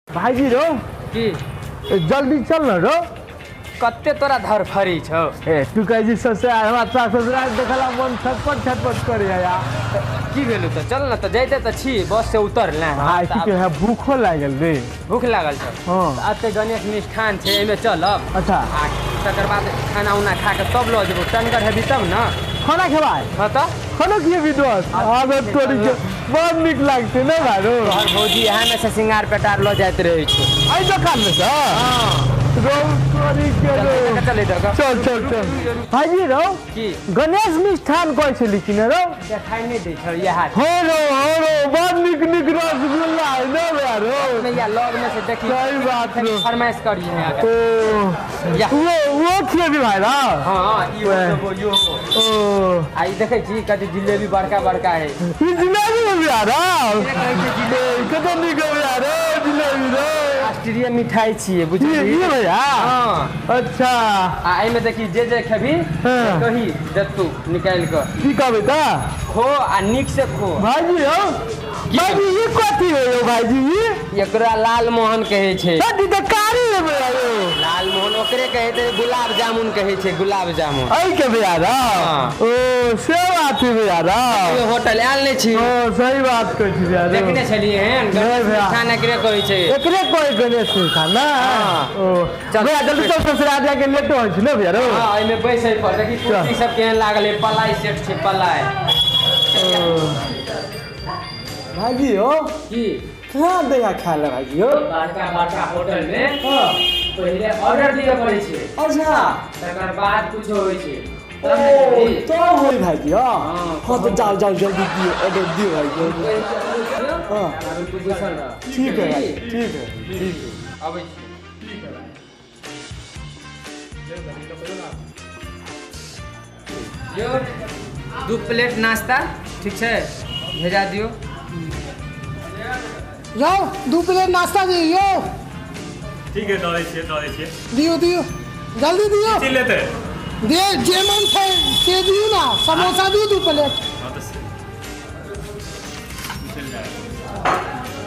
भाईजी रो की जल्दी चल न रो कते तोरा धरफरी छौ ए तू कहै छी ससुराल हमरा तोरा ससुराल देखला मन छटपट छटपट करे यार की भेलौ तऽ चल न तऽ जाइते तऽ छी बस से उतर ले भाई की कहे भूखो लागल रे भूख लागल छौ हाँ। तऽ एते गणेश मिष्ठान छै एहिमे चलब अच्छा आ तकर बाद खाना उना खा के तब लऽ जेबौ टनगर हेबी तब न खाना खेबाय हँ तऽ खाना खिएबी दोस्त आदत तोरी के बड़ नीक लागतै ने भाई रो तोहर भौजी इएह में से सिंगार पेटार लऽ जाइत रहै छौ एहि दोकान में से रौ तोरी के चल रो इधर चल इधर के। चल चल चल भाईजी रौ की गणेश मिष्ठान कहै छली कि ने रौ देखाइ नहि दै छौ इएह हो रौ हो रौ बड़ नीक नीक रसगुल्ला है ने भैया रौ में या लग में से देखी सही बात रौ। फरमाइश करी है ओ या। वो खिएबी भाई रौ हाँ ई वएह। हो यो ओ आ ई देखै छी कथी जिलेबी बड़का बड़का है ई जिलेबी है भैया रौ कहै छै जिलेबी कते नीक है भैया रौ जिलेबी रौ राष्ट्रीय मिठाई छियै ये बुझलियै ये भैया हाँ अच्छा आ एहिमे देखी जे जे खेबी हाँ। कही देतू निकालि कऽ की कहबै तऽ खो आ नीक से खो भाईजी यौ भाईजी ई कथी है यौ भाईजी ई एकरा लाल मोहन कहै छै कथी तऽ कारी है भैया यौ लाल मोहन ओकरे कहै छै गुलाब जामुन कहै छै गुलाब जामुन एहि के भैया रौ हाँ। ओ से बात है भैया रौ ओ होटल आयल नहि छी ओ सही बात कहै छी भैया रौ देखने छलियै हन नहि गणेश भैया। मिष्ठान एकरे कहै छै एकरे कहै गणेश मिष्ठान ने हाँ। ओ चल। भैया जल्दी चल ससुराल जाके लेटो होइ छै ने भैया रौ हाँ एहिमे बैसै पर देखी कुर्सी सब केहन लागल है पलाई सेट छै पलाई भाईजी यौ की कहाँ दैया खाय ले भाईजी यौ बड़का बड़का होटल में हाँ। पहिले ऑर्डर दिअ पड़ै छै अच्छा तकर बाद कुछो होइ छै ओ तब ने खेबही। तो होई भाईजी हाँ हाँ। हाँ तो जाओ जाओ जल्दी दियो ऑर्डर दियो भाईजी हाँ। तू बैसल रह। ठीक है भाई ठीक है ठीक है अबै छी यौ दू प्लेट नाश्ता ठीक छै भेजा दियौ यौ दू प्लेट नाश्ता दियौ यौ ठीक है दऽ दै छियै दऽ दै छियै दियौ दियौ जल्दी दियौ की लेतै दे जे मन छै से दियौ ना समोसा दियौ दू प्लेट हँ तऽ चलि जायब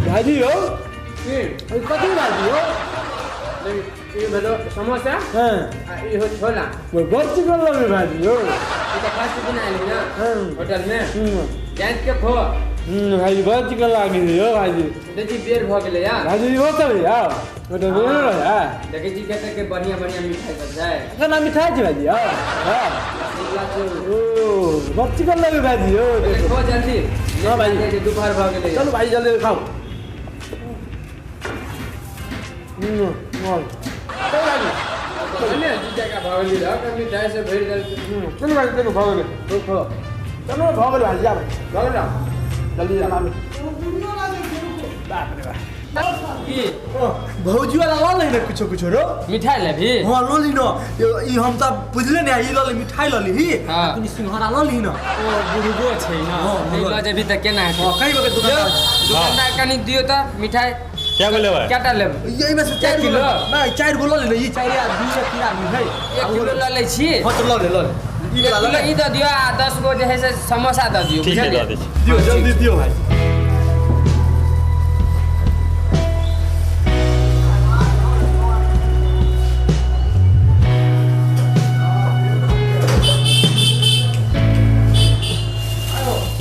भाईजी यौ की कथी भाईजी यौ ई भेलो समोसा हाँ आ ई हो छोला वो बड़ चिकन लगे भाईजी यौ ई तऽ फर्स्ट दिन आयल ने हाँ। होटल में हम्म, जाइत के खो भाईजी बड़ चिकन लागे यौ भाईजी देखी बेर भऽ गेलै या भाईजी इहो सब या ओ तऽ बेरो रहै देखै छी कते के बढ़िया बढ़िया मिठाई सब छै केना मिठाई छै भाईजी यौ हाँ रसगुल्ला छै। ओ बड़ चिकन लगे भाईजी यौ पहिले खो जल्दी हाँ भाई। जे दुपहर भऽ गेलै चलू भाई जल्दी खाओ हम्म, ने जीजा का भऽ गेलै रह मिठाई से भरि गेल चलू भाई चलू भऽ गेलै खो खो चलू भऽ गेलै भाई जा भाई भऽ गेल जल्दी जा की भौजी वाला लऽ ली ने कुछो कुछो रो मिठाई लेबही हाँ लऽ ली न ई हम तऽ बुझले ने ई लऽ ली मिठाई लऽ ली हाँ। कनी सिंघाड़ा लऽ ली न ओ बुढ़बो छै ने हाँ, नहि लऽ जेबही तऽ केना हेतै हाँ, कई बगे दुकानदार दुकानदार कनि दियौ तऽ मिठाई क्या गो लेबै कएटा लेबै एहिमे से चारि किलो? नहि चारि गो लऽ ले ई चारि आ दू या तीन आदमी है एक किलो लऽ लै छी हाँ तऽ लऽ ले लऽ ले ई एक वाला लऽ किलो ले ई दऽ दियौ आ 10 गो जे है से समोसा दऽ दियौ ठीक है बुझलियै दऽ दै छी दियौ जल्दी दियौ भाई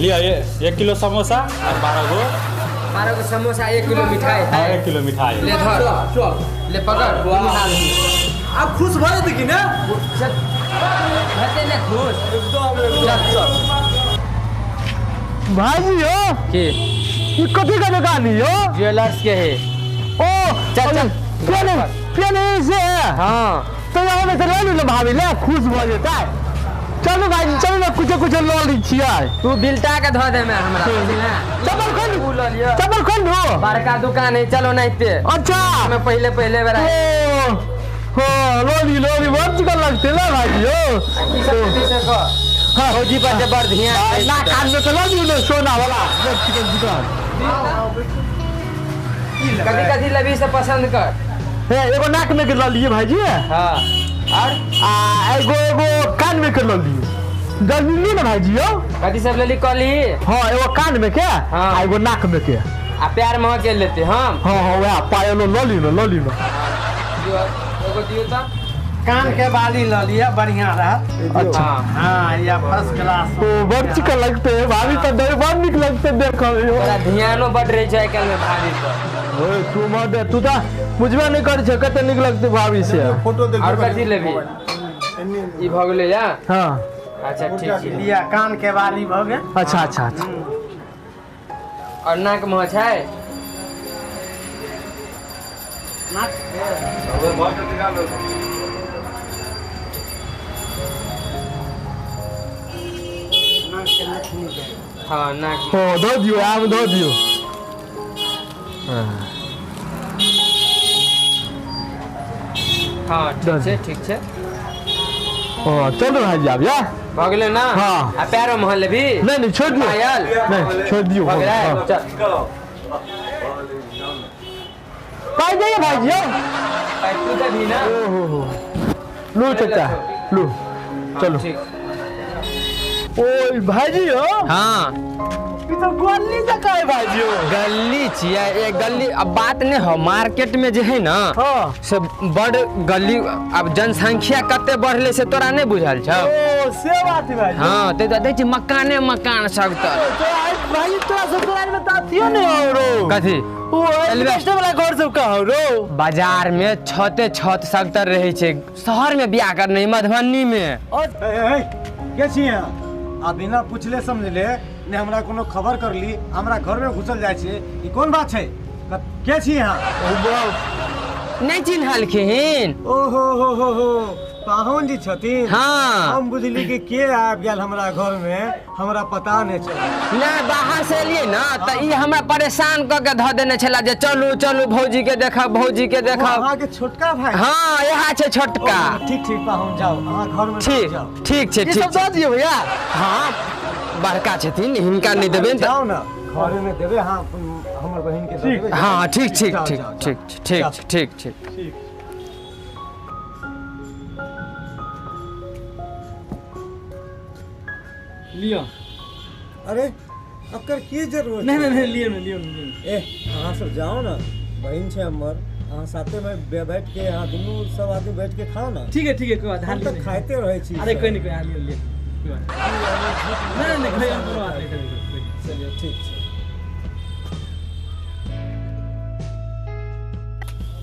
लिअ एक किलो समोसा आ 12 गो 12 गो समोसा 1 किलो मिठाई हाँ है 1 किलो मिठाई ले धर चल ले पकड़ दुनू हाथ में। आब खुश भऽ जेतै कि ने चल हेतै ने खुश एकदम एकदम चल भाईजी यौ की ई कथी के दुकान है यौ ज्वेलर्स के है ओ चल, चल। पेन पेन से है हाँ तो यहाँ में से लऽ लिअ भाभी ले खुश भऽ जेतै चलू भाईजी चलू ने कुछो कुछो लऽ लै छियै तू बिलटा के धऽ देमे हमरा बुझलियै? चप्पल खोल उ लऽ लिअ चप्पल खोल दू बड़का दुकान है चलो नहिते अच्छा हमे पहिले पहिले बेर आयल। ओ हाँ लोली लोली बड़ चिकन लगते ना भाई यो। हाँ फौजी पर जे बड़ ध्यान ना कान में तो लगी ना सोना वाला बड़ चिकन चिकन। कथी कथी लेबी से पसंद कर। हे एगो नाक में के ल लिए भाईजी। हाँ और आ एगो एगो कान में के ल लिए। जल्दी ली ना भाईजी यो। कथी सब लेली कहली? हाँ एगो कान में के। हाँ। आ एगो नाक में के। आ प्यार में के लेते हम। हाँ हाँ वह पायलो ल ली ना ल ली ना। एगो दियो त कान के बाली ल लिया बढ़िया रहत। अच्छा हाँ या फर्स्ट क्लास। ओ बड़ चिकन लगते है भाभी तो दे बड़ निक लगते देखो यो। तोरा ध्यानो बढ़ रहे छै आइ काल्हि में भाभी पर। ओए तू मत दे तू त बुझबे नहीं कर छै कते निक लगते भाभी से। फोटो देखियो। और कथी लेबी? ई भ गेलै या? हाँ अच्छा ठीक छै। लिया कान के बाली भ गेल। अच्छा अच्छा अच्छा। और नाक में छै? नाक हाँ नाक ओ दो दियो आम दो दियो। हाँ ठीक छै ठीक छै। ओ चलो भाई आब या भ गेलै ना? हाँ। आ पैरो में लेबी? नहीं नहीं छोड़ दियो। पायल नहीं छोड़ दियो। भ गेलै चल पाई दे भाई जी। पाई तू देबी ना? ओ हो हो लो चाचा लो चलो। ठीक। ओए भाईजी हो। हाँ ई तो गली जका है भाईजी हो। गली छियै एक गली। अब बात नहीं हो मार्केट में जे है ना। हाँ से बड़ गली। अब जनसंख्या कते बढ़ले से तोरा नहीं बुझल छौ? ओ से बात है भाई। हाँ ते देख छी मकाने मकान सब तर। तो आई भाई तोरा ससुराल में त अथियो नहीं हो रो। कथी? ओ एलिवेटर वाला घर सब का हो रो। बाजार में छते छत सब तर रहै छै। शहर में बियाह करने मधुबनी में। और ए के छी आ बिना पूछले समझले ने हमरा कोनो खबर करली हमरा घर में घुसल जाय छै ई कोन बात छै? के छी यहाँ? नहीं चिन्हलखिन। ओ हो हो हो हो पाहुन जी छथिन। हाँ हम बुझली कि के आबि गेल हमरा घर में हमरा पता नहीं चलल। नहीं बाहर से एलियै ना त ई हमरा परेशान क के धऽ देने छला जे चलू चलू भौजी के देखब भौजी के देखब। अहाँ के छोटका भाई? हाँ यहाँ छै छोटका। ठीक ठीक पाहुन जाओ अहाँ घर में ठीक जाओ। ठीक छै ई ठीक सब दऽ दियौ भैया। हाँ बड़का छथिन हिनका नहीं देबै जाओ ना घर में देबै। हाँ हमर बहिन के देबै। हाँ ठीक ठीक ठीक ठीक ठीक ठीक ठीक ठीक। लियो। अरे अकर की जरूरत? नहीं नहीं नहीं लियो ना लियो ना। ए अहाँ सब जाओ ना बहिन छै हमर अहाँ साथे में बैठ के अहाँ दुनू सब आदमी बैठ के खाओ ना। ठीक है ठीक है कोई बात हम नहीं। तऽ खाइते रहै छी। अरे कोई नहीं कोई लियो लियो कोई बात नहीं। नहीं नहीं कोई बात नहीं। चलिए ठीक छै।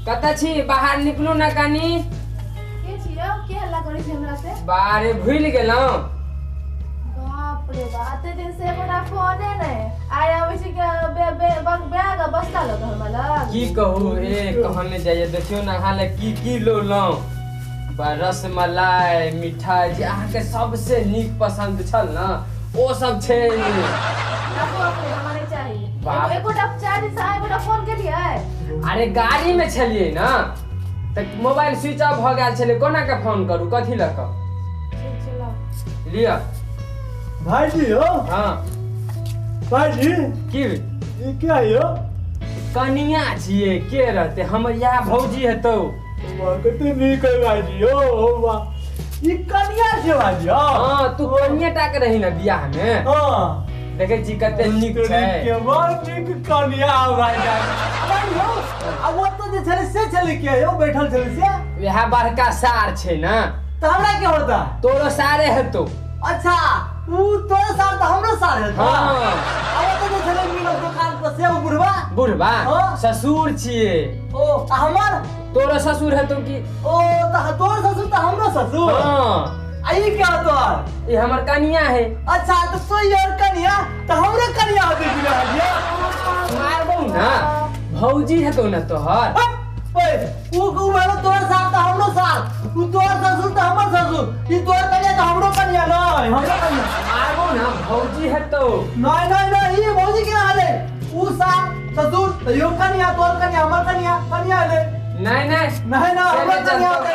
कतऽ छी? बाहर निकलू ना कनी। के छी यौ? के हल्ला करै छी हमरा से? बारे भूलि गेलहुँ। बाप रे बाप एते दिन से एकोटा फोने नहि आइ आबै छी के बैग आ बस्ता लऽ कऽ हमरा लग। की कहू ए कहने जाइए देखियौ ना अहाँ लए की की लौलहुँ। रसमलाई मिठाई जे अहाँके सबसे नीक पसंद छल ना ओ सब छै। राखू अपने हमरा नहि चाही। एकोटा 4 दिन से अहाँ एकोटा फोन केलियै? अरे गाड़ी में छलियै ना तऽ मोबाइल स्विच ऑफ भऽ गेल छलै कोना के फोन करू कथी लऽ कऽ? ठीक छै लाउ। लिअ भाईजी हो। हाँ भाईजी की ई के है यो? कनिया छियै के रहतै हमर इएह भौजी हेतौ। वाह कते नीक है भाईजी हो वाह ई कनिया छै भाईजी। हाँ तू कनिया टा के रही ना बियाह में। हाँ देखै छी कते नीक छै। के बड़ नीक कनिया भाईजी। भाई हो आ वो तो जे छलै से छलै के यो बैठल छलै से? वएह बड़का सार छै ना। त हमरा के होता? तोरो सारे हेतौ। अच्छा उ तोरो सार त हमरो सार हेतौ। हाँ आ वो तो जे छलै मिलल दुकान पर से उ बुढ़वा? बुढ़वा ससुर छियै। ओ आ हमर? तोरो ससुर हेतौ की? ओ त तोर ससुर त हमरो ससुर। हाँ आ ई के होतो? ई हमर कनिया है। अच्छा त सोई और कनिया त हमरो कनिया होतै की भाईजी? मारबौ ना भौजी हेतौ ना तोहर। ओए उ उ वाला तोर सार त हमरो सार उ तोर ससुर त हमर ससुर ई तोर कनिया त हमरो कनिया नै हमरो कनिया। मारबौ ना भौजी हेतौ। नहीं नहीं नहीं ई भौजी केना हले? उ सार ससुर त यो कनिया तोर कनिया हमर कनिया कनिया हले। नहीं नहीं नहीं ना हमर कनिया होतै।